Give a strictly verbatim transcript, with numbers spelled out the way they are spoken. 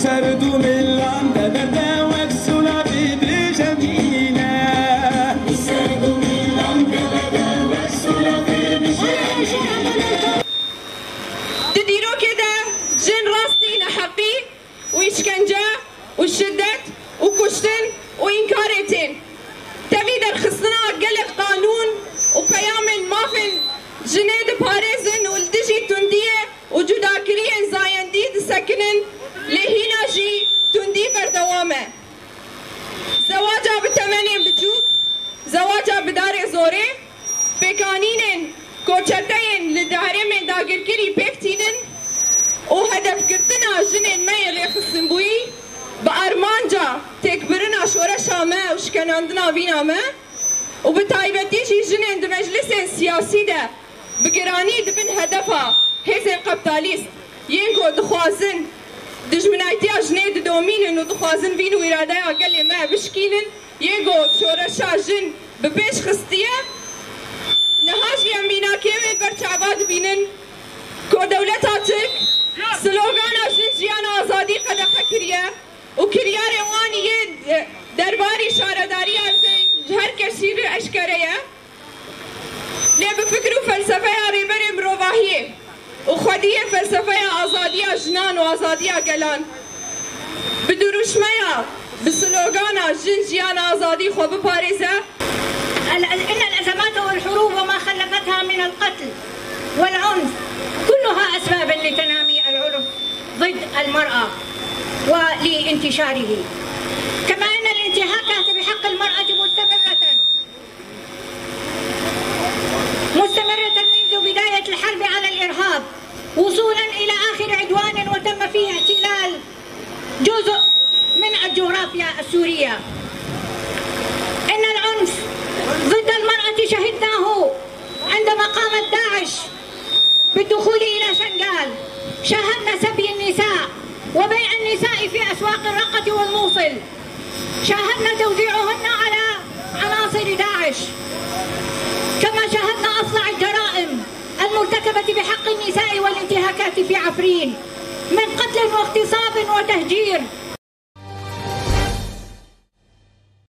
Serdû milan de berde wek sûna bibêje mîne. Serdû milan de berde wek sûna bibêje mîne. Di dîrokê de jin rastî neheqî û îşkence û şiddet û kuştin û înkarê tên. Tevî derxistina gelek qanûn û peyamên mafên jinê diparêzin û li dijî tundiyê û cudakiriyên zayendî disekinin, lê hîna jî tundî berdewam e. Zewaca bi temenên biçûk, zewaca bi darê zorê, pêkanînên ku çeteyên li herêmên dagirkirî pêk tînin û hedefgirtina jinên me yên rêxistinbûyî bi armanca têkbirina şoreşa me û şikenandina vîna me û bi taybetî jî jinên di meclisên siyasî de bi giranî dibin hedefa hêzên qeptalîst yên ku dixwazin dijminaytiya jinê didomînin û dixwazin vîn û îradeya gelê me bişkînin, yên ku şoreşa jin bi pêş xistiye. Niha jî em mînakê wê ber çava dibînin ku dewleta Tirk slogana Jin, Jiyan, Azadî qedexe kiriye û kiryarên wan yên, e, derbarî şaredariya jin ji her kesî re eşkere ye. Lê bi fikr û felsefeya Rêberê Mirovahiyê û xwediyê felsefeya azadiya jinan û azadiya gelan bi dirûşmeya, bi slogana Jin, Jiyan, Azadî xwe biparêze. ال-، ال-، إن الأزمات والحروب وما خلفتها من القتل والعنف كلها أسباب لتنامي العنف ضد المرأة ولانتشاره، كما أن الانتهاكات بحق المرأة مستمرة، مستمرة منذ بداية الحرب على الإرهاب وصولا إلى آخر عدوان وتم فيه احتلال جزء من الجغرافيا السورية. إن العنف ضد المرأة شهدناه عندما قامت داعش بالدخول إلى شنغال، شاهدنا سبي النساء وبيع النساء في أسواق الرقة والموصل، شاهدنا توزيعهن على عناصر داعش، كما شاهدنا أفظع الجرائم المرتكبة بحق النساء والانتهاكات في عفرين من قتل واغتصاب وتهجير